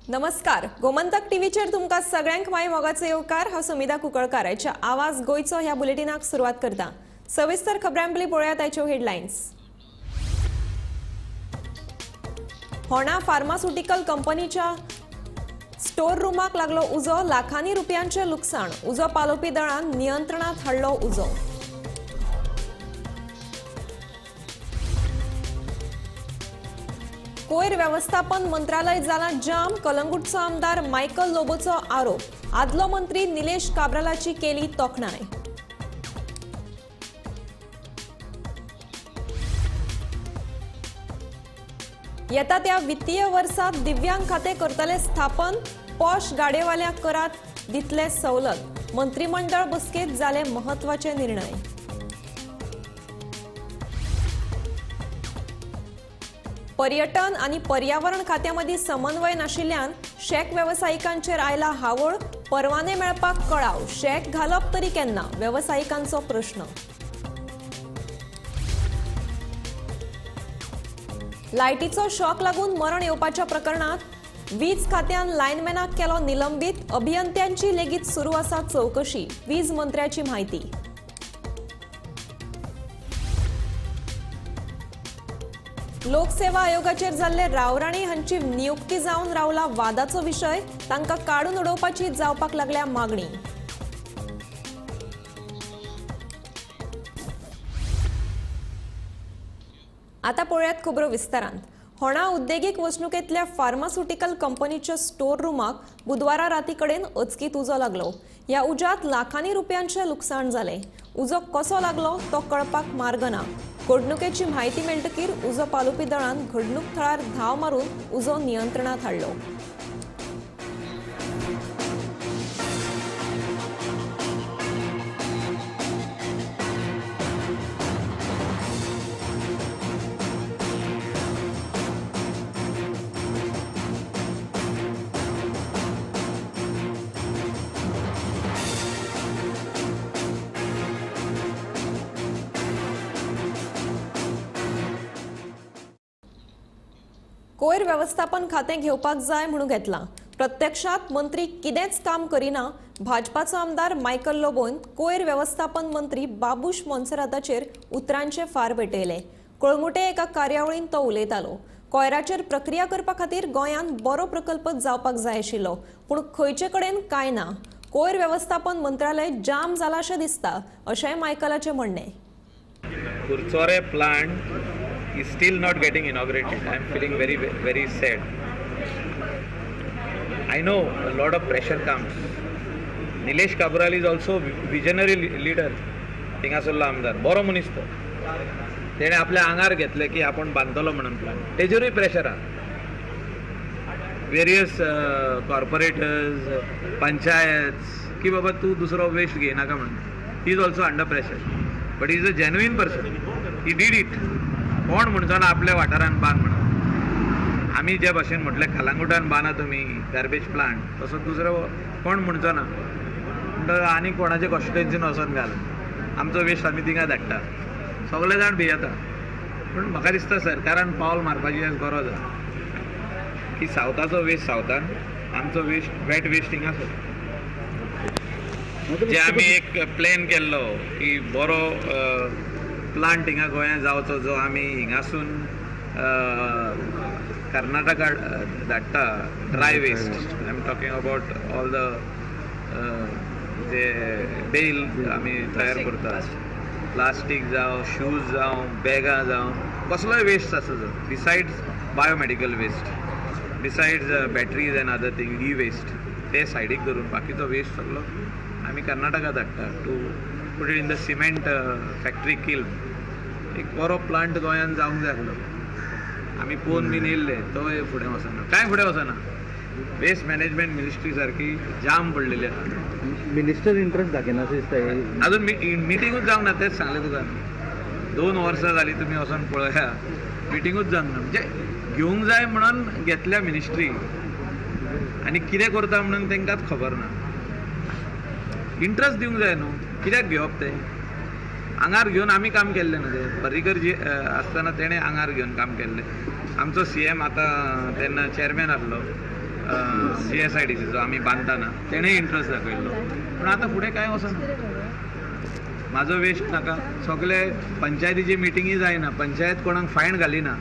नमस्कार, गोमंतक टीव्हीचेर तुमकां सगळ्यांक माय मोगाचो येवकार. हांव सुमिधा कुंकळकार. आयच्या आवाज गोंयचो ह्या बुलेटिनाक सुरवात करता. सविस्तर खबरांपली पळोवया आयच्यो हेडलायन्स. होणा फार्मास्युटिकल कंपनीच्या स्टोर रुमाक लागलो उजो, लाखांनी रुपयांचें लुकसाण. उजो पालोवपी दळान नियंत्रणात हाडलो उजो. कोयर वेवस्थापन मंत्रालय जाला जाम, कलंगूटचो आमदार मायकल लोबोचो आरोप. आदलो मंत्री निलेश काब्रालाची केली तोखणाय. येता त्या वित्तीय वर्सात दिव्यांग खाते करतले स्थापन, पॉश गाडेवाल्यांक करात दितले सवलत. मंत्रिमंडळ बसकेत जाले महत्वाचे निर्णय. पर्यटन आणि पर्यावरण खात्यामदीं समन्वय नाशिल्ल्यान शॅक वेवसायिकांचेर आयला हावळ, परवाने मेळपाक कळाव. शॅक घालप तरी केन्ना, वेवसायिकांचो प्रश्न. लायटीचो शॉक लागून मरण येवपाच्या प्रकरणात वीज खात्यान लायनमॅनाक केलो निलंबीत, अभियंत्यांची लेगीत सुरू आसा चवकशी, वीज मंत्र्याची म्हायती. लोकसेवा आयोगाचेर जाल्ले रावराणी हांची नियुक्ती जावन रावला वादाचो विशय, तांकां काडून उडोवपाची जावपाक लागल्या मागणी. आतां पळोवयात खबरो विस्तारान. होणा उद्देगीक वसणुकेंतल्या फार्मास्युटिकल कंपनीच्या स्टोर रुमाक बुधवारा राती कडेन अचकीत उजो लागलो. ह्या उज्यांत लाखांनी रुपयांचें लुकसाण जालें. उजो कसो लागलो तो कळपाक मार्ग ना. घडणुकेची म्हायती मेळटकीर उजो पालोवपी दळान घडणूक थळार धांव मारून उजो नियंत्रणात हाडलो. कोयर वेवस्थापन खातें घेवपाक जाय म्हणून घेतलां, प्रत्यक्षात मंत्री कितेंच काम करिना. भाजपाचो आमदार मायकल लोबोन कोयर वेवस्थापन मंत्री बाबूश मोन्सेराताचेर उतरांचे फार पेटयले. कळंगुटे एका कार्यावळींत तो उलयतालो. कोयराचेर प्रक्रिया करपा खातीर गोंयांत बरो प्रकल्प जावपाक जाय आशिल्लो, पूण खंयचे कडेन कांय ना. कोयर वेवस्थापन मंत्रालय जाम जाला अशें दिसता, अशेंय मायकलाचें म्हणणें. Curchorem plant is still not getting inaugurated. I am feeling very, very sad. I know a lot of pressure comes. Nilesh Cabral is also visionary leader. थिंगासरलो आमदार बरो मनीस तो. तेणें आपल्या आंगार घेतलें की आपूण बांदतलो म्हणून प्लांट. तेजेरूय प्रेशर आहा. वेरियस कॉर्पोरेटर्स, पंचायत की बाबा तूं दुसरो वेस्ट घेयनाका म्हणून. He is also under pressure, but he is a genuine person. He did it. कोण म्हणचो ना आपल्या वाठारान बांद म्हणून. आमी जे भाशेन म्हटलें कलंगुटान बांदा तुमी गार्बेज प्लांट, तसो दुसरो कोण म्हणचो ना. म्हणटकच आनी कोणाचे कॉन्स्टिट्युएन्सीन वचोन घाल, आमचो वेस्ट आमी थिंगा धाडटा, सगळे जाण भियेता. पूण म्हाका दिसता सरकारान पावल मारपाची आज गरज आसा की सावथाचो वेस्ट सावथान, आमचो वेस्ट वेट वेस्ट हिंगा आसा. जे आमी एक प्लॅन केल्लो की बरो प्लांट हिंगा गोंयांत जावचो, जो आमी हिंगासून कर्नाटका धाडटा dry waste. I am talking about all the J bell आमी तयार करता, प्लास्टीक जावं, शूज जावं, बॅगां जावं, कसलोय वेस्ट आसा जो besides biomedical waste, besides batteries and other thing, e waste, ते सायडीक धरून बाकीचो वेस्ट सगलो आमी कर्नाटका धाडटा to put it in the cement factory kiln. एक बरो प्लांट गोंयांत जावंक जाय आसलो. आमी पळोवन बीन येयल्ले, तोय फुडें वचना, कांय फुडें वचना. वेस्ट मॅनेजमेंट मिनिस्ट्री सारकी जाम पडलेली आसा. मिनिस्टर इंट्रस्ट दाखयना अशें दिसता. अजून मिटिंगूच जावंक ना, तेंच सांगलें तुका. 2 वर्सां जालीं तुमी वचोन पळया, मिटिंगूच जावंक ना. म्हणजे घेवंक जाय म्हणून घेतल्या मिनिस्ट्री, आनी कितें करता म्हणून तांकांच खबर ना. इंट्रस्ट दिवंक जाय न्हू, कित्याक घेवप तें आंगार घेवन आमी काम केल्लें न्हू. तें पर्रीकर जी आसतना तेणें आंगार घेवन काम केल्लें. आमचो सी एम आतां तेन्ना चॅरमॅन आसलो GSIDC जो आमी बांदताना तेणें इंट्रस्ट दाखयल्लो, पूण आतां फुडें कांय वचना. म्हाजो वेस्ट नाका. सगळे पंचायतीची मिटिंगी जायना, पंचायत कोणाक फायन घालिना,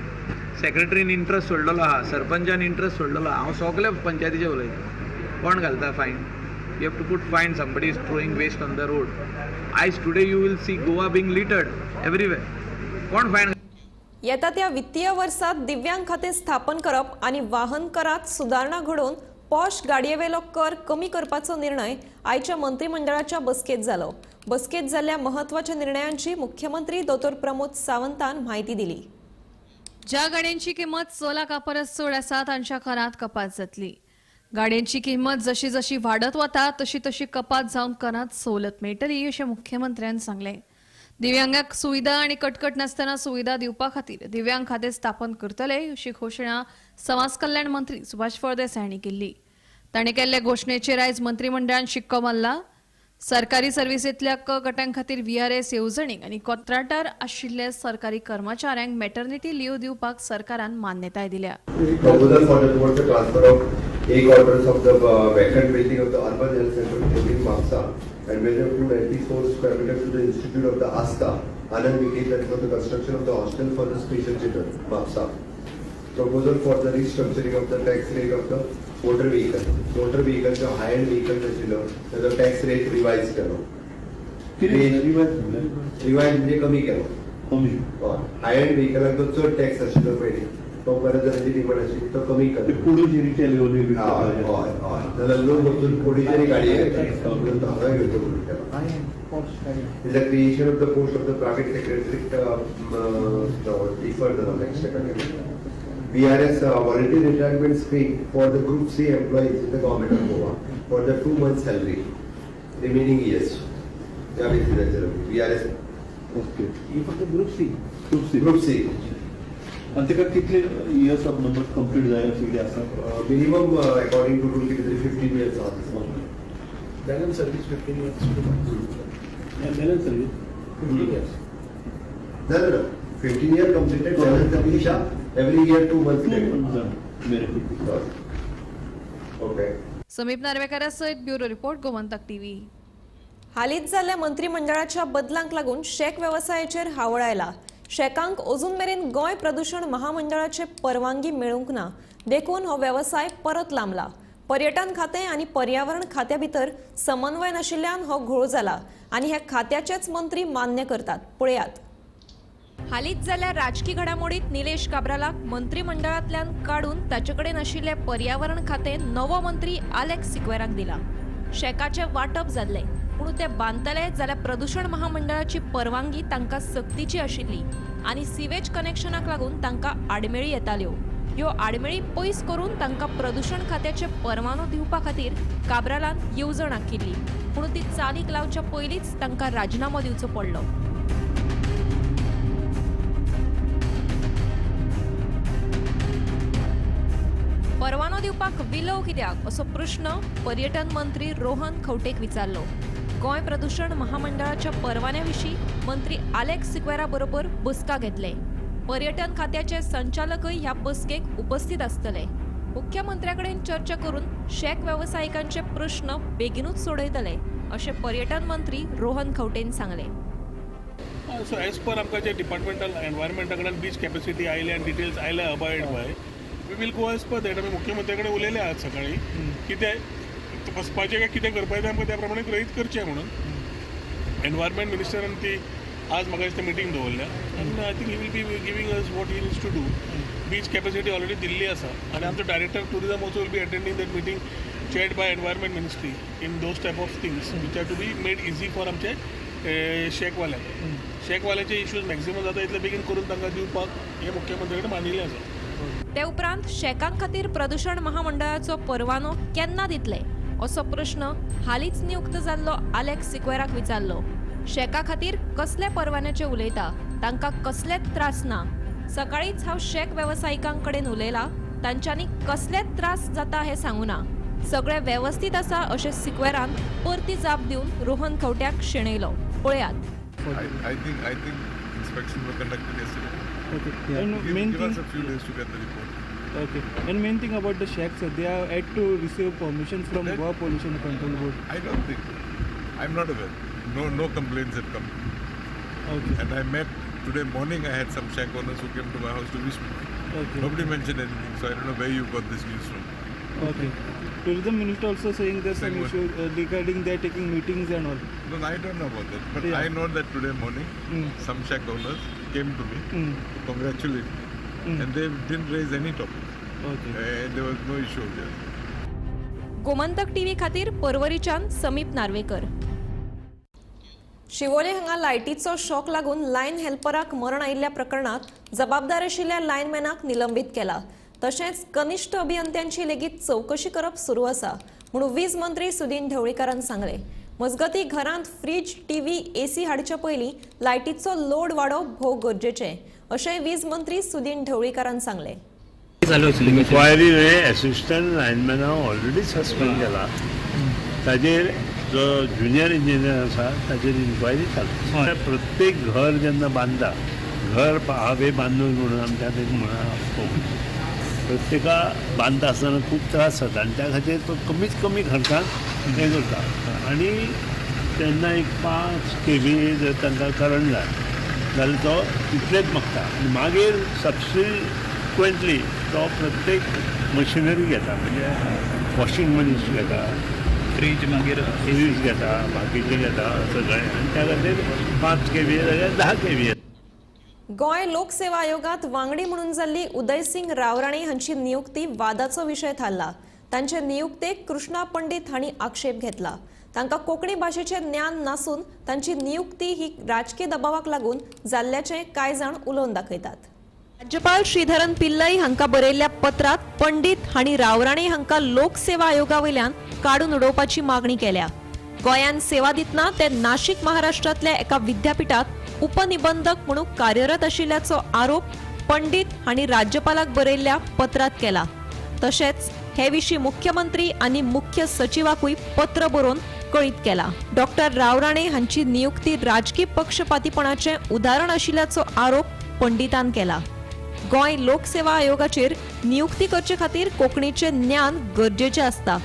सेक्रेटरीन इंट्रस्ट सोडलेलो आहा, सरपंचान इंट्रस्ट सोडलेलो आहा. हांव सगळे पंचायतीचे उलयतां. कोण घालता fine? You have to put fine. Somebody is throwing waste on the road. आयज today you will see Goa being littered everywhere. कोण फायन? येता त्या वित्तीय वर्सात दिव्यांग खातें स्थापन करप आनी वाहन करात सुदारणा घडोवन पॉश गाडयेवेलो कर कमी करपाचो निर्णय आयच्या मंत्रिमंडळाच्या बसकेत जालो. बसकेत जाल्ल्या म्हत्वाच्या निर्णयांची मुख्यमंत्री दोतोर प्रमोद सावंतान म्हायती दिली. ज्या गाड्यांची किंमत 6 लाखां परस चड आसा तांच्या करांत कपात जातली. गाड्यांची किंमत जशी जशी वाडत वता तशी तशी कपात जावन करांत सवलत मेळटली अशें मुख्यमंत्र्यान सांगलें. दिव्यांगाक सुविधा आनी कटकट नासतना सुविधा दिवपा खातीर दिव्यांग खातें स्थापन करतले अशी घोशणा समाज कल्याण मंत्री सुभाष फळदेसाय हांणी केल्ली. ताणें केल्ले घोशणेचेर आयज मंत्रिमंडळान शिक्को मारला. सरकारी सर्विसेंतल्या क गटां खातीर VRS येवजणेक आनी कोंत्राटार आशिल्ल्या सरकारी कर्मचाऱ्यांक मॅटर्निटी लीव दिवपाक सरकारान मान्यताय दिल्या. Proposal for the towards the transfer of 8 quarters of the vacant building of the Urban Health Center in Mapsa and measure 294 square meters to the Institute of the Astha Anand Niketan for the construction of the hostel for the special children, Mapsa. Proposal for the restructuring of the tax rate of the motor vehicle. Motor vehicle जो high end vehicle आशिल्लो ताजो tax rate revise केलो. Revise म्हणजे कमी केलो. हाय and व्हेकलाक जो चड tax आशिल्लो पयलीं तो बऱ्याच जाणांची डिमांड आशिल्ली तो कमी केलो. हय हय हय, जाल्यार लोक वचून कोडीचेरी गाडी घेता म्हणून तो हांगा घेवचो म्हणून केलो. Is the creation of the post of the private secretary defer जाता next. VRS voluntary retirement scheme for the Group C employees in the Government of Goa for the 2 months salary remaining years. त्या बेसिसाचेर VRS. Okay. ही फक्त group C. Group C. Group C. आनी ताका कितले years of number complete जाय अशें कितें आसा? मिनिमम अकॉर्डिंग टू रूल कितें तरी 15 इयर्स आसा. Balance service 15 years. Balance service 15 years. ना ना, 15 year completed balance service every year 2 months. 2 months benefit. Okay. Sameep नार्वेकारा सयत ब्युरो रिपोर्ट, गोमंतक टीव्ही. हालींच जाल्ल्या मंत्रिमंडळाच्या बदलांक लागून शॅक वेवसायाचेर हावळ आयला. शॅकांक अजून मेरेन गोंय प्रदूषण महामंडळाचे परवानगी मेळूंक ना, देखून हो वेवसाय परत लांबला. पर्यटन खातें आनी पर्यावरण खात्या भितर समन्वय नाशिल्ल्यान हो घोळ जाला आनी ह्या खात्याचेच मंत्री मान्य करतात. पळयात. हालींच जाल्ल्या राजकी घडामोडीत निलेश काब्रालाक मंत्रिमंडळांतल्यान काडून ताचे कडेन आशिल्लें पर्यावरण खातें नवो मंत्री आलेक्स सिक्वेराक दिला. शॅकाचें वांटप जाल्लें, पूण ते बांदतले जाल्यार प्रदूषण महामंडळाची परवानगी तांकां सक्तीची आशिल्ली आनी सिवेज कनेक्शनाक लागून तांकां आडमेळी येताल्यो. ह्यो आडमेळी पयस करून तांकां प्रदूषण खात्याचे परवानो दिवपा खातीर काब्रालान येवजण आंखिल्ली, पूण ती चालीक लावच्या पयलींच तांकां राजिनामो दिवचो पडलो. परवानो दिवपाक विलव कित्याक असो प्रश्न पर्यटन मंत्री रोहन खंवटेक विचारलो. गोंय प्रदूषण महामंडळाच्या परवान्या विशीं मंत्री आलेक्स सिक्वेरा बरोबर बसका घेतले. पर्यटन खात्याचे संचालकय ह्या बसकेक उपस्थित आसतले. मुख्यमंत्र्या कडेन चर्चा करून शॅक वेवसायिकांचे प्रश्न बेगिनूच सोडयतले अशें पर्यटन मंत्री रोहन खंवटेन सांगलें. सो एज पर आमकां जे डिपार्टमेंटल एनवायरमेंटा कडेन बीच कॅपॅसिटी आयल्या आनी डिटेल्स आयल्या abide by we will go as per that. आमी मुख्यमंत्र्या कडेन उलयले आज सकाळी की ते बसपाचें काय कितें करपाचें आमकां त्या प्रमाणे गृहीत करचें म्हणून. एनवायरमेंट मिनिस्टरान ती आज म्हाका दिसता मिटींग दवरल्या आनी I think he will be giving us what he needs to do. Beach capacity already दिल्ली आसा आनी आमचो director tourism also will be attending that meeting chaired by environment ministry in those type of things which are to be made easy for आमचे शॅकवाल्यांक. शॅकवाल्याचे issues maximum जाता इतले बेगीन करून तांकां दिवपाक हें मुख्यमंत्र्या कडेन मानिल्लें आसा. ते उपरांत शॅकां खातीर प्रदूषण महामंडळाचो परवानो केन्ना दितले असो प्रश्न हालींच नियुक्त जाल्लो आलेक्स सिक्वेराक विचारलो. शॅका खातीर कसले परवान्याचे उलयता, तांकां कसलेच त्रास ना. सकाळींच हांव शॅक वेवसायिकां कडेन उलयला, तांच्यांनी कसलेच त्रास जाता हें सांगू ना, सगळें वेवस्थीत आसा अशें सिक्वेरान परती जाप दिवन रोहन खंवट्याक शेणयलो. पळयात. I think inspections were conducted yesterday. Okay. And Give, main give thing, us a few days to get the report. Okay. And main thing about the shacks, sir, they are had to receive permission from Goa Pollution Control Board. I don't think. I'm not aware. No, no complaints have come. Okay. And I met today morning. I had some shack owners who came to my house to wish me. Okay. Nobody mentioned anything, so I don't know where you got this news from. Okay. Tourism minister also saying there's some Saying what? issue regarding they're taking meetings and all. No, I don't know about that. But Yeah. I know that today morning, some shack owners came to me to congratulate me, and they didn't raise any topic. Okay. And there was no issue there. Gomantak TV खातीर पर्वरीच्यान समीप नार्वेकर. शिवोले हांगा लायटीचो shock लागून line हेल्पराक मरण आयिल्ल्या प्रकरणात जबाबदार आशिल्ल्या लायनमॅनाक निलंबीत केला. तशेंच कनिष्ठ अभियंत्यांची लेगीत चवकशी करप सुरू आसा म्हणून वीज मंत्री सुदीन ढवळीकारान सांगलें. मजगतीं घरांत फ्रीज, टीव्ही, एसी हाडचे पयलीं लायटीचो लोड वाडोवप भोव गरजेचें अशेंय वीज मंत्री सुदीन ढवळीकारान सांगलें. इन्क्वायरी न्हय, एसिस्टंट लायनमॅनाक ऑलरेडी सस्पेंड केला. ताजेर जो ज्युनियर इंजिनियर आसा ताजेर इन्क्वायरी चालू. प्रत्येक घर जेन्ना बांदता, घर हांवें बांदून म्हणून आमच्यात एक म्हणा, प्रत्येका बांदता आसतना खूब त्रास जाता आनी त्या खातीर तो कमीत कमी खर्चान हें करता. आनी तेन्ना एक 5 kVA जर तांकां करंट जाय जाल्यार तो तितलेच मागता आनी मागीर सबसिक्वंटली तो प्रत्येक मशिनरी घेता, म्हणजे वॉशिंग मशीन घेता, फ्रीज, मागीर फ्रीज घेता, बाकीचें घेता सगळें. आनी त्या खातीर 5 kVA जाल्यार 10 kVA. Goa लोकसेवा आयोगात वांगडी म्हणून जाल्ली उदयसिंग रावराणे हांची नियुक्ती वादाचो विशय थारला. तांचे नियुक्तेक कृष्णा पंडित हांणी आक्षेप घेतला. तांकां कोंकणी भाशेचें ज्ञान नासून तांची नियुक्ती ही राजकीय दबावाक लागून जाल्ल्याचें कांय जाण उलोवन दाखयतात. राज्यपाल श्रीधरन पिल्लई हांकां बरयल्ल्या पत्रांत पंडित हांणी रावराणे हांकां लोकसेवा आयोगा वयल्यान काडून उडोवपाची मागणी केल्या. गोंयांत सेवा दितना ते नाशिक महाराष्ट्रांतल्या एका विद्यापिठात उपनिबंधक म्हणून कार्यरत आशिल्ल्याचो आरोप पंडित हांणी राज्यपालाक बरयल्ल्या पत्रांत केला. तशेंच हे विशीं मुख्यमंत्री आनी मुख्य सचिवाकूय पत्र बरोवन कळीत केला. डॉक्टर रावराणे हांची नियुक्ती राजकी पक्षपातीपणाचें उदाहरण आशिल्ल्याचो आरोप पंडितान केला. गोंय लोकसेवा आयोगाचेर नियुक्ती करचे खातीर कोंकणीचें ज्ञान गरजेचें आसता.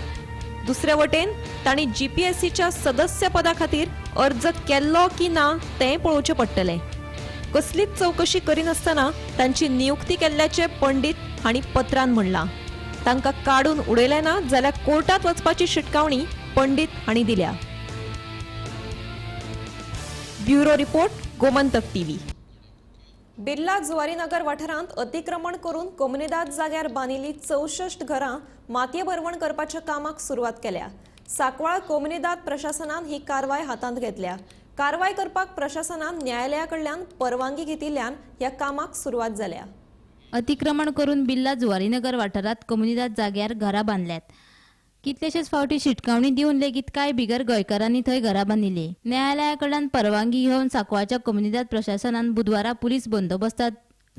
दुसरे वटेन तांणी जीपीएससीच्या सदस्यपदा खातीर अर्ज केल्लो की ना तें पळोवचें पडटलें. कसलीच चवकशी करिनासतना तांची नियुक्ती केल्ल्याचें पंडित हांणी पत्रान म्हणलां. तांकां काडून उडयलें ना जाल्यार कोर्टात वचपाची शिटकावणी पंडित हांणी दिल्या. Bureau report, Gomantak TV. Birla Zuarinagar वाठारांत अतिक्रमण करून कोमुनिदाद जाग्यार बांदिल्ली 64 घरां मातये भरवण करपाच्या कामाक सुरवात केल्या. सांकवाळ कोमुनिदाद प्रशासनान ही कारवाय हातांत घेतल्या. कारवाय करपाक प्रशासनान न्यायालया कडल्यान परवानगी घेतिल्ल्यान ह्या कामाक सुरवात जाल्या. अतिक्रमण करून बिर्ला जुवारीनगर वाठारांत कोमुनिदाद जाग्यार घरां बांदल्यात. कितलेशेच फावटी शिटकावणी दिवन लेगीत कांय बिगर गोंयकारांनी थंय घरां बांदिल्ली. न्यायालया कडल्यान परवानगी घेवन सांकवाळच्या कोमुनिदाद प्रशासनान बुधवारा पुलीस बंदोबस्तात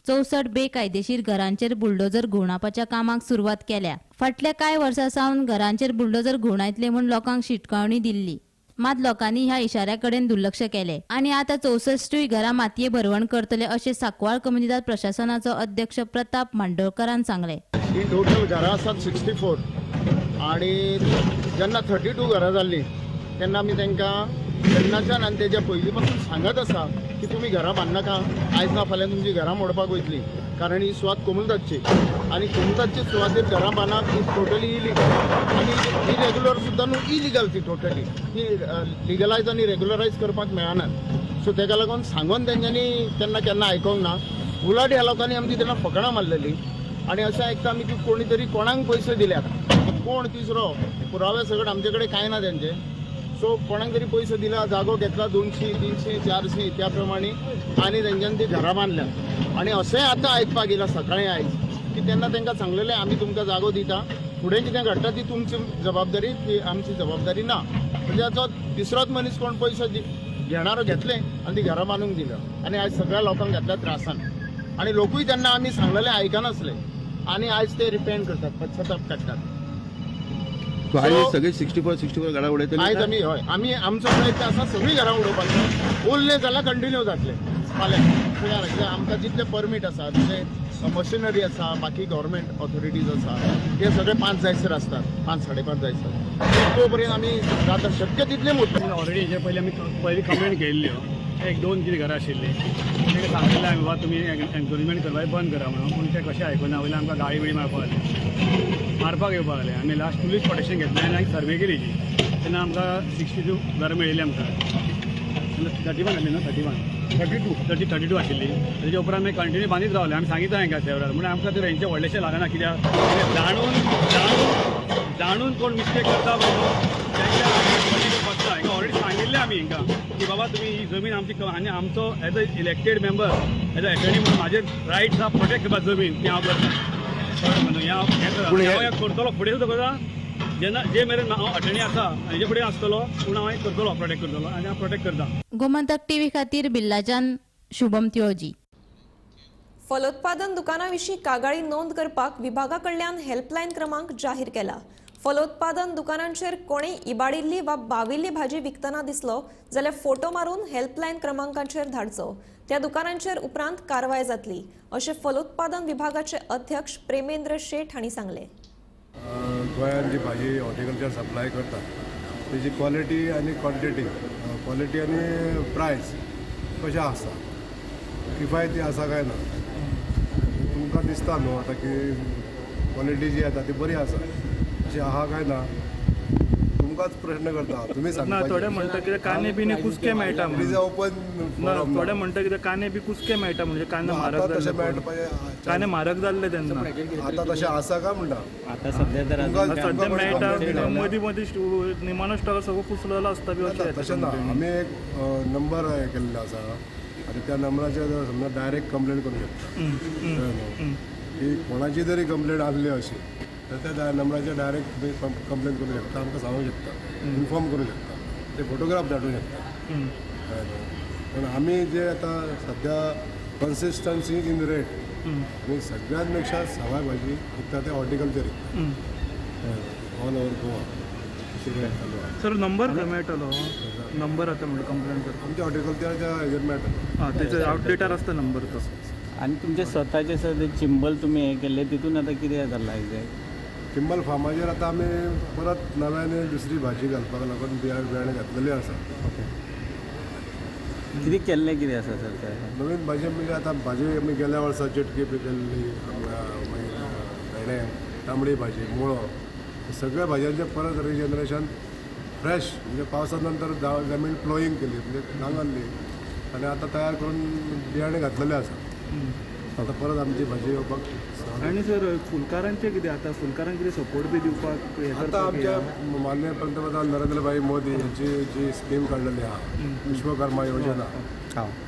64 बेकायदेशीर घरांचेर बुलडोजर घुंवडावपाच्या कामाक सुरवात केल्या. फाटल्या कांय वर्सां सावन घरांचेर बुलडोजर घुंवडायतले म्हूण लोकांक शिटकावणी दिल्ली, मात लोकांनी ह्या इशाऱ्या कडेन दुर्लक्ष केलें आनी आतां 64 घरां मातये भरवण करतले अशें सांकवाळ कोमुनिदाद प्रशासनाचो अध्यक्ष प्रताप मांडोळकरान सांगलें. ही टोटल घरां आसात 64 आणि जेन्ना 32 घरां जाल्लीं तेन्ना आमी तांकां तेन्नाच्यान आनी तेज्या पयलीं पासून सांगत आसा की तुमी घरां बांदनाका, आयज ना फाल्यां तुमची घरां मोडपाक वयतली, कारण ही सुवात कोमुनिदादची आनी कोमुनिदादचे सुवातेर घरां बांदप ही टोटली इलिगल आनी इरेग्युलर सुद्दां न्हू, इलिगल ती टोटली, ती लिगलायज आनी रेगुलरायज करपाक मेळना. सो तेका लागून सांगून तेंच्यांनी तेन्ना केन्ना आयकोंक ना. उलट ह्या लोकांनी आमची तेन्ना फकणां मारलेली आनी अशें आयकता आमी की कोणी तरी कोणाक पयशे दिल्यात, कोण तिसरो पुरावे सगळे आमचे कडेन कांय ना तेंचे. सो कोणाक तरी पयशे दिला, जागो घेतला 200, 300, 400 त्या प्रमाणे आनी तेंच्यांनी ती घरां बांदल्या. आनी अशेंय आतां आयकपाक येयलां सकाळीं आयज की तेन्ना तांकां सांगलेलें आमी तुमकां जागो दिता, फुडें कितें घडटा ती तुमची जबाबदारी, ती आमची जबाबदारी ना. म्हणजे आतां तिसरोच मनीस कोण पयशे घेणारो घेतले आनी ती घरां बांदूंक दिल्या आनी आयज सगळ्या लोकांक घेतल्या त्रासान आनी लोकूय तेन्ना आमी सांगलेलें आयकनासले आनी आयज ते रिपेंट करतात, पश्चाताप काडटात. सगळे 64 घरां उडयतले. आयज आमी हय आमी आमचो प्रयत्न आसा सगळीं घरां उडोवपाचो, उरले जाल्यार कंटिन्यू जातले. फाल्यां फुडाराक कित्याक आमकां जितले परमीट आसा, जशे मशिनरी आसा, बाकी गव्हर्मेंट ऑथॉरिटीज आसा, ते सगळे 5 जायसर आसतात, 5 साडे 5 जायसर. तो पर्यंत आमी जाता शक्य तितले मोडटले. ऑलरेडी हेजे पयलीं आमी पयलीं कंप्लेन केल्ल्यो, 1-2 कितें घरां आशिल्लीं, तांकां सांगिल्लें आमी बाबा तुमी एनक्रोचमेंट करपाक बंद करा म्हणून, पूण ते कशें आयकुना. वयल्यान आमकां गाळी बिळी मारपाक लागले, मारपाक येवपाक लागले. आमी लास्ट पुलीस प्रोटेक्शन घेतलें आनी सर्वे केली जी, तेन्ना आमकां 62 घरां मेळिल्लीं आमकां. 31 आसली न्हू, 31 32 32 आशिल्ली. तेजे उपरांत मागीर कंटिन्यू बांदीत रावले. आमी सांगितलें हांकां सेवराल म्हणून आमकां ते हेंचें व्हडलेशें लागना, कित्याक जाणून जाणून जाणून कोण मिस्टेक करता पळय तेंच्या बसता. हांकां ऑलरेडी सांगिल्लें आमी हांकां की बाबा तुमी ही जमीन आमची, आनी आमचो as a elected member, as a attorney म्हणून म्हाजे रायट्स आहा प्रोटेक्ट करपाक जमीन, ती हांव करता. म्हणून हें करतलो फुडें सुद्दां करता, जेन्ना जे मेरेन हांव अटर्नी आसा हेजे फुडें आसतलो, पूण हांव हें करतलो, प्रोटेक्ट करतलो आनी हांव प्रोटेक्ट करता. गोमंतक टीव्ही खातीर बिल्लाच्यान शुभम तिळोजी. फलोत्पादन दुकाना विशीं कागाळी नोंद करपाक विभागा कडल्यान हेल्पलायन क्रमांक जाहीर केला. फलोत्पादन दुकानांचेर कोणेय इबाडिल्ली वा बाविल्ली भाजी विकतना दिसलो जाल्यार फोटो मारून हेल्पलायन क्रमांकाचेर धाडचो. त्या दुकानांचेर उपरांत कारवाय जातली अशें फलोत्पादन विभागाचे अध्यक्ष प्रेमेंद्र शेठ हांणी सांगलें. गोंयांत जी भाजी हॉर्टिकल्चर सप्लाय करता तेजी क्वॉलिटी आनी क्वॉन्टिटी, क्वॉलिटी आनी प्रायस कशें आसा, किफायती आसा काय ना, तुमकां दिसता न्हू आतां की क्वॉलिटी जी येता ती बरी आसा अशी आहा काय ना, तुमकांच प्रश्न करता, तुमी सांगता. थोडे म्हणटा कितें कांदे बिने कुसके मेळटा, ओपन थोडे म्हणटा कितें कांदे बी कुसके मेळटा, म्हणजे कांदे म्हारग तशें मेळटा, कांदे म्हारग जाल्ले तेन्ना. आतां तशें आसा काय म्हणटा, आतां सद्या तर सद्या मेळटा, मदीं मदीं निमाणो स्टॉक सगळो कुसलेलो आसता बी अशें. तशें ना, आमी एक नंबर हें केल्लो आसा आनी त्या नंबराचेर समजा डायरेक्ट कंप्लेन करूंक शकता की कोणाची तरी कंप्लेन आसली अशी तर त्या नंबराचेर डायरेक्ट तुमी कंप्लेन करूंक शकता, आमकां सांगूंक शकता, इन्फॉर्म करूंक शकता, ते फोटोग्राफ धाडूंक शकता. पूण आमी जे आतां सद्या कन्सिस्टन्सी इन रेट आनी सगळ्यात पेक्षा सवाय भाजी विकता ते हॉर्टिकल्चर विकता all over Goa. Sir number खंय मेळटलो? नंबर आतां म्हणल्यार कंप्लेन करता आमच्या हॉर्टिकल्चराच्या हेजेर मेळटलो. आं, तेचो आउटलेटार आसता नंबर तो. आनी तुमचे स्वताचे सर ते चिंबल तुमी हें केल्लें तितून आतां कितें जालां एक्झॅक्ट? चिंबल फार्माचेर आतां आमी परत नव्याने दुसरी भाजी घालपाक लागून बियाणे घातलेली आसा. कितें केल्लें कितें आसा सर ते नवीन भाजी? म्हणजे आतां भाजी आमी गेल्या वर्सा चिटकी पिकयल्ली, मागीर भेंडे, तांबडी भाजी, मुळो, सगळ्या भाजयांचें परत रिजनरेशन फ्रेश, म्हणजे पावसा नंतर जमीन प्लोईंग केली, म्हणजे नांगरली आनी आतां तयार करून बियाणे घातलेले आसा. आतां परत आमची भाजी येवपाक. आनी सर फुलकारांचें कितें आतां, फुलकारांक कितें सपोर्ट बी दिवपाक? आतां आमच्या माननीय पंतप्रधान नरेंद्रभाई मोदी यांची जी स्कीम काडलेली आहा विश्वकर्मा योजना,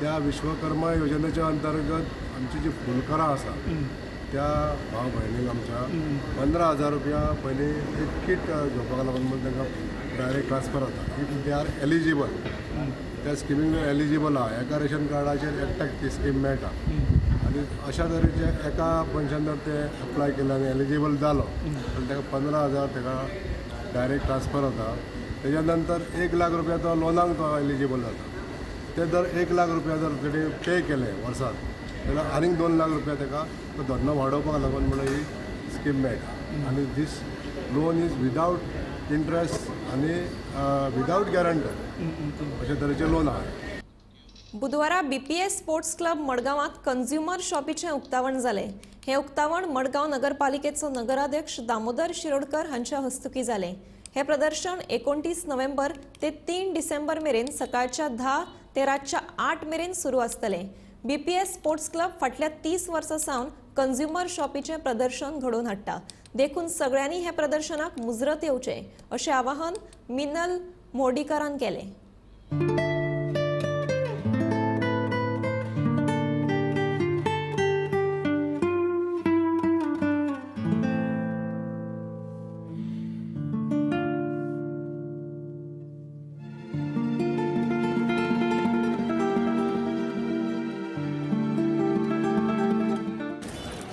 त्या विश्वकर्मा योजनेच्या अंतर्गत आमची जी फुलकारां आसा त्या भाव भयणीक आमच्या 15,000 रुपया पयलीं एक किट घेवपाक लागून म्हणून तांकां डायरेक्ट ट्रान्सफर जाता if they are eligible. त्या स्किमीक एलिजिबल आहा, एका रेशन कार्डाचेर एकट्याक ती स्कीम मेळटा आनी अशा तरेचे एका मनशान जर ते एप्लाय केलें आनी एलिजिबल जालो जाल्यार ताका 15,000 ताका डायरेक्ट ट्रान्सफर जाता. तेज्या नंतर 1 लाख रुपया तो लोनाक तो एलिजिबल जाता. ते जर 1 लाख रुपया जर तेणी पे केले वर्साक जाल्यार आनीक 2 लाख रुपया ताका तो धंदो वाडोवपाक लागून म्हणून ही स्कीम मेळटा. आनी this loan is without interest आनी विदावट गॅरंटर अशे तरेचें लोन आहा. बुधवारा बीपीएस स्पोर्ट्स क्लब मडगांवांत कंझ्युमर शॉपीचें उक्तावण जालें. हें उक्तावण मडगांव नगरपालिकेचो नगराध्यक्ष दामोदर शिरोडकर हांच्या हस्तुकीं जालें. हें प्रदर्शन 29 नोव्हेंबर ते 3 डिसेंबर मेरेन सकाळच्या 10 ते रातच्या 8 मेरेन सुरू आसतलें. बीपीएस स्पोर्ट्स क्लब फाटल्या 30 वर्सां सावन कंझ्युमर शॉपीचें प्रदर्शन घडोवन हाडटा, देखून सगळ्यांनी हे प्रदर्शनाक मुजरत येवचें अशें आवाहन मिनल मोडीकारान केलें.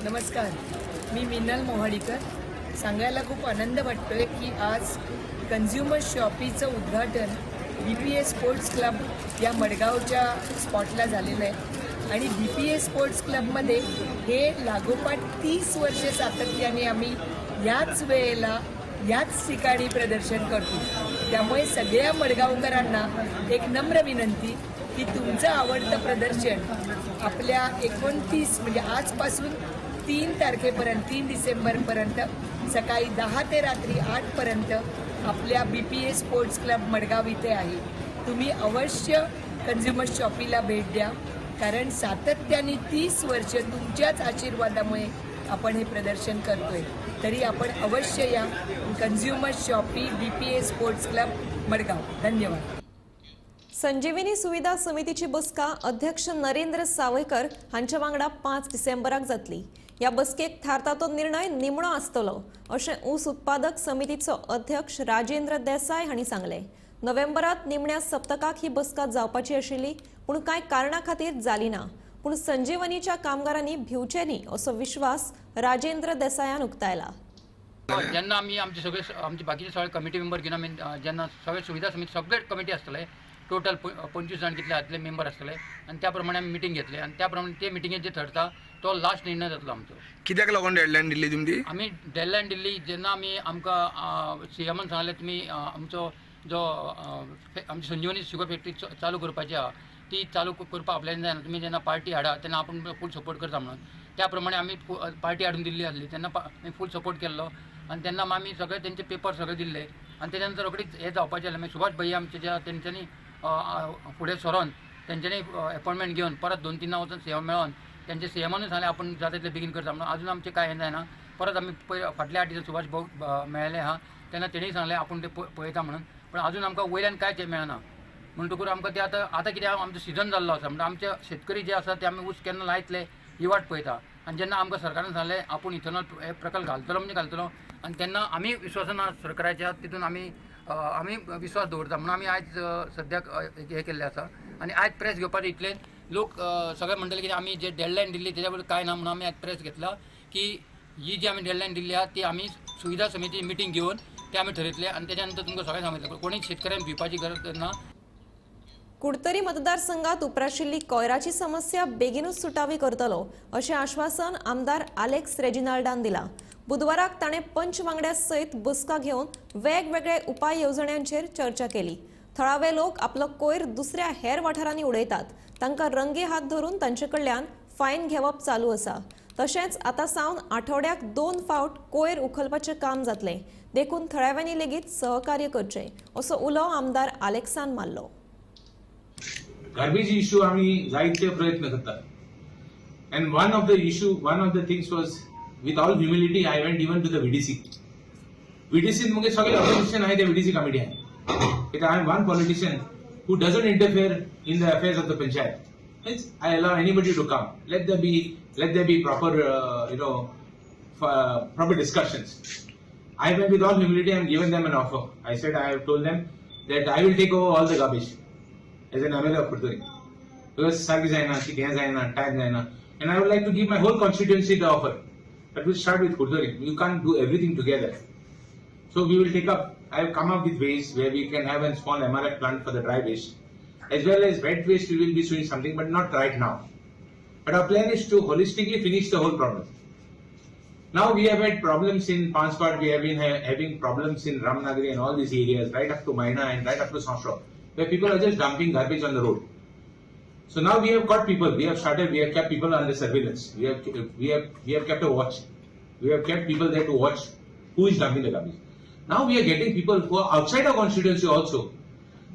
नमस्कार, मी मिनल मोहाडीकर. सांगायला खूप आनंद वाटतोय की आज कंझ्युमर शॉपीचं उद्घाटन BPA sports club या मडगावच्या स्पॉटला झालेलं आहे आणि BPA sports क्लबमध्ये हे लागोपाठ 30 वर्ष सातत्याने आम्ही याच वेळेला याच ठिकाणी प्रदर्शन करतो. त्यामुळे सगळ्या मडगावकरांना एक नम्र विनंती की तुमचं आवडतं प्रदर्शन आपल्या 29 म्हणजे आजपासून 3 तारखेपर्यंत 3 डिसेंबरपर्यंत सकाळी 10 ते रात्री 8 पर्यंत आपल्या BPA sports club Madgaon इथे आहे. तुम्ही अवश्य कंझ्युमर शॉपीला भेट द्या, कारण सातत्याने 30 वर्ष तुमच्याच आशीर्वादामुळे आपण हे प्रदर्शन करतोय. तरी आपण अवश्य या consumer shoppe BPA sports club Madgaon. धन्यवाद. संजीवनी सुविधा समितीची बसका अध्यक्ष नरेंद्र सावयकर हांच्या वांगडा 5 डिसेंबराक जातली. या बसकेक थारता तो निर्णय निमणो आसतलो अशें ऊस उत्पादक समितीचो अध्यक्ष राजेंद्र देसाय हांणी सांगलें. नोव्हेंबरात निमण्या सप्तकाक ही बसका जावपाची आशिल्ली, पूण कांय कारणा खातीर जाली ना. पूण संजीवनीच्या कामगारांनी भिवचे न्ही असो विश्वास राजेंद्र देसायान उक्तायला. जेन्ना आमी आमचे सगळे आमचे बाकीचे सगळे कमिटी मेंबर घेवन आमी जेन्ना सगळे सुविधा समिती सगळे कमिटी आसतले, टोटल 25 जाण कितले आसतले मेंबर आसतले आनी त्या प्रमाणे आमी मिटींग घेतले आनी त्या प्रमाणे ते मिटिंगेत जे ठरता तो लास्ट निर्णय जातलो आमचो. कित्याक लागून डेडलायन दिल्ली तुमी? आमी डेडलायन दिल्ली जेन्ना आमी आमकां सीएमान सांगलें तुमी आमचो जो आमची संजीवनी शुगर फॅक्टरी चालू करपाची आहा ती चालू करपाक आपल्यान जायना, तुमी जेन्ना पार्टी हाडा तेन्ना आपूण फूल सपोर्ट करता म्हणून त्या प्रमाणे आमी पार्टी हाडून दिल्ली आसली तेन्ना आमी फूल सपोर्ट केल्लो आनी तेन्ना आमी सगळे तेंचे पेपर सगळे दिल्ले आनी तेच्या नंतर रोखडीच हें जावपाचें आसलें. मागीर सुभाष भैया आमचे ज्या तेंच्यांनी फुडें सरोन तेंच्यांनी एपॉयंटमेंट घेवन परत 2-3 वचून सीएम मेळोन तेंचे सीएमानूय सांगलें आपूण जाता तितलें बेगीन करता म्हणून. अजून आमचें कांय हें जायना. परत आमी पयर फाटल्या 8 दिसान सुभाष भाऊ मेळ्ळे आहा तेन्ना तेणीय सांगलें आपूण ते पळयता म्हणून, पण अजून आमकां वयल्यान कांयच मेळना. म्हणटकूच आमकां ते आतां आतां कितें आमचो सिजन जाल्लो आसा म्हणटा आमचे शेतकरी जे आसा ते आमी ऊस केन्ना लायतले ही वाट पळयता. आनी जेन्ना आमकां सरकारान सांगलें आपूण इथेनॉल हे प्रकल्प घालतलो म्हणजे घालतलो आनी तेन्ना आमी विश्वासान सरकाराच्या तितून आमी आमी विश्वास दवरता म्हणून आमी आयज सद्याक हें केल्लें आसा. आनी आयज प्रेस घेवपाचें इतलें लोक सगळे म्हणटले की आमी जे डेडलायन दिल्ली तेज्या बद्दल कांय ना म्हणून आमी आयज प्रेस घेतला की ही जी आमी डेडलायन दिल्ली आहा ती आमी सुविधा समिती मिटींग घेवन ते आमी ठरयतले आनी तेच्या नंतर तुमकां सगळें सांगितलें कोणी शेतकऱ्यांक भिवपाची गरज ना. कुडतरी मतदारसंघात उप्राशिल्ली कोयराची समस्या बेगीनूच सुटावी करतलो अशें आश्वासन आमदार आलेक्स रेजिनाल्डान दिलां. बुधवाराक ताणें पंच वांगड्या सयत बसका घेवन वेगवेगळे उपाय येवजण्यांचेर चर्चा केली. थळावे लोक आपलो कोयर दुसऱ्या हेर वाठारांनी उडयतात, तांकां रंगे हात धरून तांचे कडल्यान फायन घेवप चालू आसा. तशेंच आतां सावन आठवड्याक 2 फावट कोयर उखलपाचें काम जातलें, देखून थळाव्यांनी लेगीत सहकार्य करचें असो उलो आमदार आलेक्सान मारलो. गार्बेज इश्यू आमी जायते प्रयत्न करतात and one of the issue, one of the things was with all humility I went even to the VDC. VDC मुगे सगळे ऑपोजिशन आहे ते VDC committee आहे. I am one politician who doesn't interfere in the affairs of the panchayat. Means I allow anybody to come. Let there be proper proper discussions. I went with all humility and given them an offer. I said, I have told them that I will take over all the garbage as an MLA of Curtorim. Because सारकी जायना, कितें जायना, time जायना, and I would like to give my whole constituency the offer. But we'll start with Curtorim. You can't do everything together. So we will take up, I have come up with ways where we can have a small MRF plant for the dry waste. As well as wet waste, we will be doing something, but not right now. But our plan is to holistically finish the whole problem. Now we have had problems in Panspart, we have been having problems in Ramnagari and all these areas, right up to Maina and right up to Sanstro, where people are just dumping garbage on the road. So now we have got people, we have started, we have kept people under surveillance, we have kept a watch, we have kept people there to watch who is dumping the garbage. Now we are getting people who are outside our constituency also.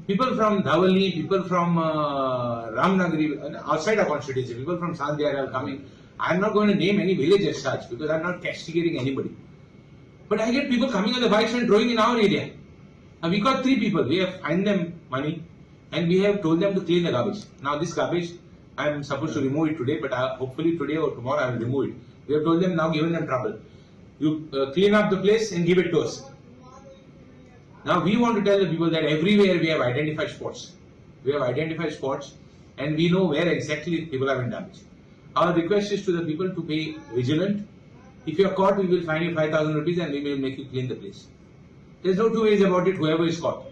People from Dhavali, people from Ramnagari, outside our constituency, people from Sandhya are coming. I am not going to name any village as such because I am not castigating anybody. But I get people coming on the bikes and throwing in our area. Now we got 3 people, we have fined them money and we have told them to clean the garbage. Now this garbage, I am supposed to remove it today, but hopefully today or tomorrow I will remove it. We have told them now, given them trouble. You clean up the place and give it to us. Now we want to tell the people that everywhere we have identified spots. We have identified spots and we know where exactly people have been damaged. Our request is to the people to be vigilant. If you are caught, we will fine you 5,000 rupees and we will make you clean the place. There is no two ways about it, whoever is caught.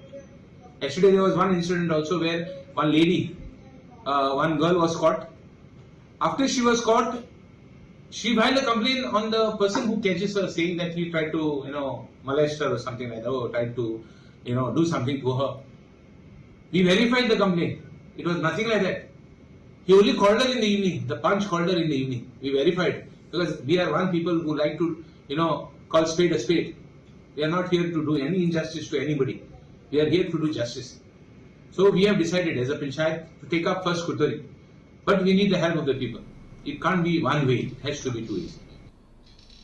Yesterday there was one incident also where one lady, one girl was caught. After she was caught, she filed a complaint on the person who catches her, saying that he tried to, you know, molest her or something like that, or tried to, you know, do something to her. We verified the complaint. It was nothing like that. He only called her in the evening. The punch called her in the evening. We verified, because we are one people who like to, you know, call spade a spade. We are not here to do any injustice to anybody. We are here to do justice. So we have decided as a panchayat to take up first Curtorim. But we need the help of the people. It can't be one way, it has to be two ways.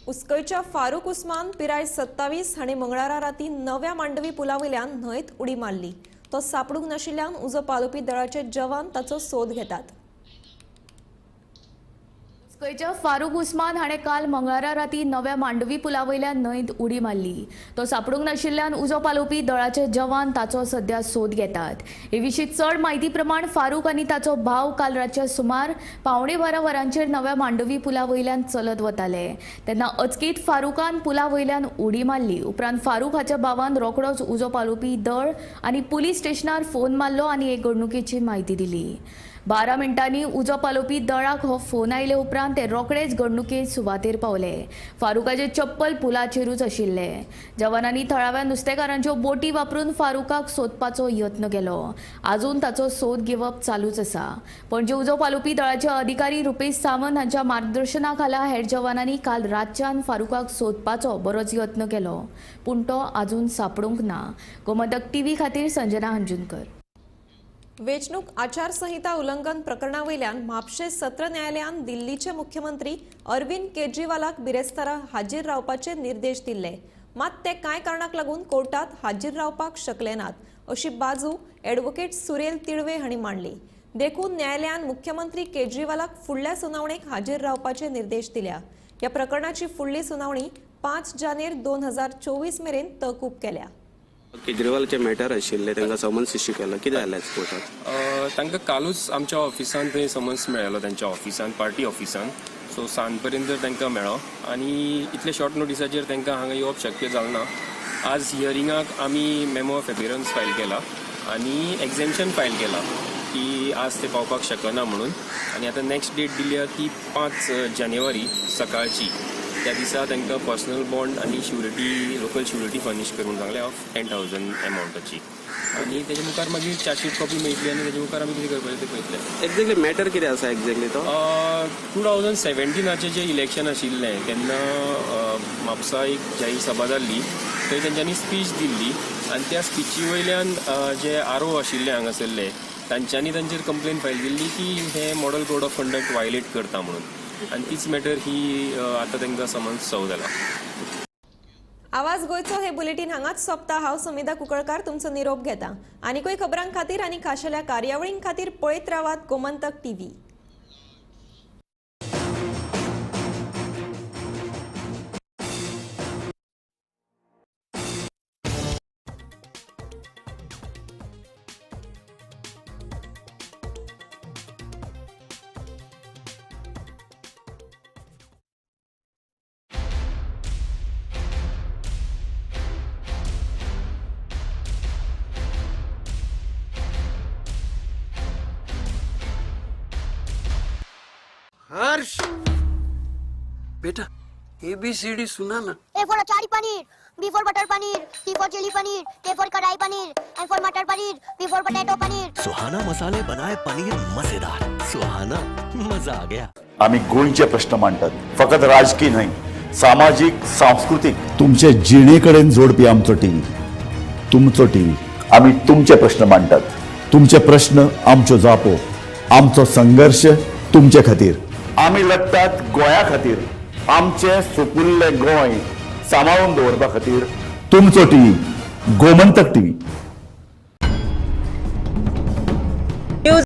उसकयच्या Farooq Usman पिराय 27 हांणी मंगळारा राती नव्या मांडवी पुला वयल्यान न्हंयत उडी मारली. तो सापडूंक नाशिल्ल्यान उजो पालोवपी दळाचे जवान ताचो सोद घेतात. उसकयच्या फारूक उस्मान हाणें काल मंगळारा राती नव्या मांडवी पुला वयल्यान न्हंयत उडी मारली. तो सापडूंक नाशिल्ल्यान उजो पालोवपी दळाचे जवान ताचो सध्या सोद घेतात. हे विशीं चड म्हायती प्रमाण फारूक आनी ताचो भाव काल रातच्या सुमार 11:45 वरांचेर नव्या मांडवी पुला वयल्यान चलत वताले तेन्ना अचकीत फारूकान पुला वयल्यान उडी मारली. उपरांत फारूक हाच्या भावान रोखडोच उजो पालोवपी दळ आनी पुलीस स्टेशनार फोन मारलो आनी हे घडणुकेची म्हायती दिली. 12 मिनटांनी उजो पालोवपी दळाक हो फोन आयले उपरांत ते रोखडेच घडणुके सुवातेर पावले. फारूकाचे चप्पल पुलाचेरूच आशिल्ले. जवानांनी थळाव्या नुस्तेकारांच्यो बोटी वापरून फारूकाक सोदपाचो यत्न केलो. आजून ताचो सोद घेवप चालूच आसा. पणजे उजो पालोवपी दळाचे अधिकारी रुपेश सावंत हांच्या मार्गदर्शना खाला हेर जवानांनी काल रातच्यान फारूकाक सोदपाचो बरोच यत्न केलो, पूण तो आजून सापडूंक ना. गोमंतक टीव्ही खातीर संजना हंजुनकर. वेंचणूक आचारसंहिता उल्लंघन प्रकरणा वयल्यान म्हापशें सत्र न्यायालयान दिल्लीचे मुख्यमंत्री अरविंद केजरीवालाक बिरेस्तारा हाजीर रावपाचे निर्देश दिल्ले. मात ते कांय कारणाक लागून कोर्टात हाजीर रावपाक शकले नात अशी बाजू ॲडव्होकेट सुरेल तिळवे हांणी मांडली. देखून न्यायालयान मुख्यमंत्री केजरीवालाक फुडल्या सुनावणेक हाजीर रावपाचे निर्देश दिल्या. ह्या प्रकरणाची फुडली सुनावणी 5 जानेर 2024 मेरेन तहकूब केल्या. केजरीवालाचे मॅटर आशिल्ले तांकां समन्स इश्यू केला, कितें जालें कोर्टात? तांकां कालूच आमच्या ऑफिसान थंय समन्स मेळ्ळो, तांच्या ऑफिसान, पार्टी ऑफिसान. सो सांज पर्यंत तांकां मेळ्ळो आनी इतले शॉर्ट नोटिसाचेर तांकां हांगा येवप शक्य जालें ना. आज हियरिंगाक आमी मेमो ऑफ एपिरन्स फायल केला आनी एग्झेम्पशन फायल केला की आज ते पावपाक शकना म्हणून. आनी आतां नॅक्स्ट डेट दिल्या ती 5 जानेवारी सकाळची. त्या दिसा तांकां पर्सनल बॉन्ड आनी श्युरिटी, लोकल श्युरिटी फर्निश करूंक सांगलें ऑफ 10,000 एमावंटाची. आनी तेजे मुखार मागीर चार्जशीट कॉपी मेळटली आनी तेजे मुखार आमी कितें करपाचें तें पळयतले. एक्झॅक्टली मॅटर कितें आसा एक्झॅक्टली तो? 2017 जें इलेक्शन आशिल्लें तेन्ना म्हापसा एक जाहीर सभा जाल्ली, थंय तेंच्यांनी स्पीच दिल्ली आनी त्या स्पिची वयल्यान जे आरो आशिल्ले हांगासरले तांच्यांनी तांचेर कंप्लेन फायल केल्ली की हे model code of conduct violate करता म्हणून. आनी तीच मॅटर ही आतां तांकां समन्स सर्व जाला. आवाज गोंयचो हे बुलेटीन हांगाच सोंपता. हांव सुमिधा कुंकळकार तुमचो निरोप घेता. आनीकूय खबरां खातीर आनी खाशेल्या कार्यावळीं खातीर पळयत रावात गोमंतक टीव्ही. हर्ष बेटा ABCD सुना ना. A for achari paneer, B for butter paneer, C for chilli paneer, K for kadai paneer, M for matar paneer, P for potato paneer. Suhana मसाले बनाए पनीर मजेदार. सुहाना मजा आ गया. आम्ही गोंयचे प्रश्न मांडतात, फकत राजकीय न्हय, सामाजीक, सांस्कृतीक, तुमचे जिणेकडेन जोडपी आमचो टीव्ही, तुमचो टीव्ही. आम्ही तुमचे प्रश्न मांडतात, तुमचे प्रश्न आमच्यो जापो, आमचो संघर्ष तुमचे खातीर. आमी लढतात गोंया खातीर, आमचे सुपुल्ले गोंय सांबाळून दवरपा खातीर. तुमचो टीव्ही, गोमंतक टीव्ही.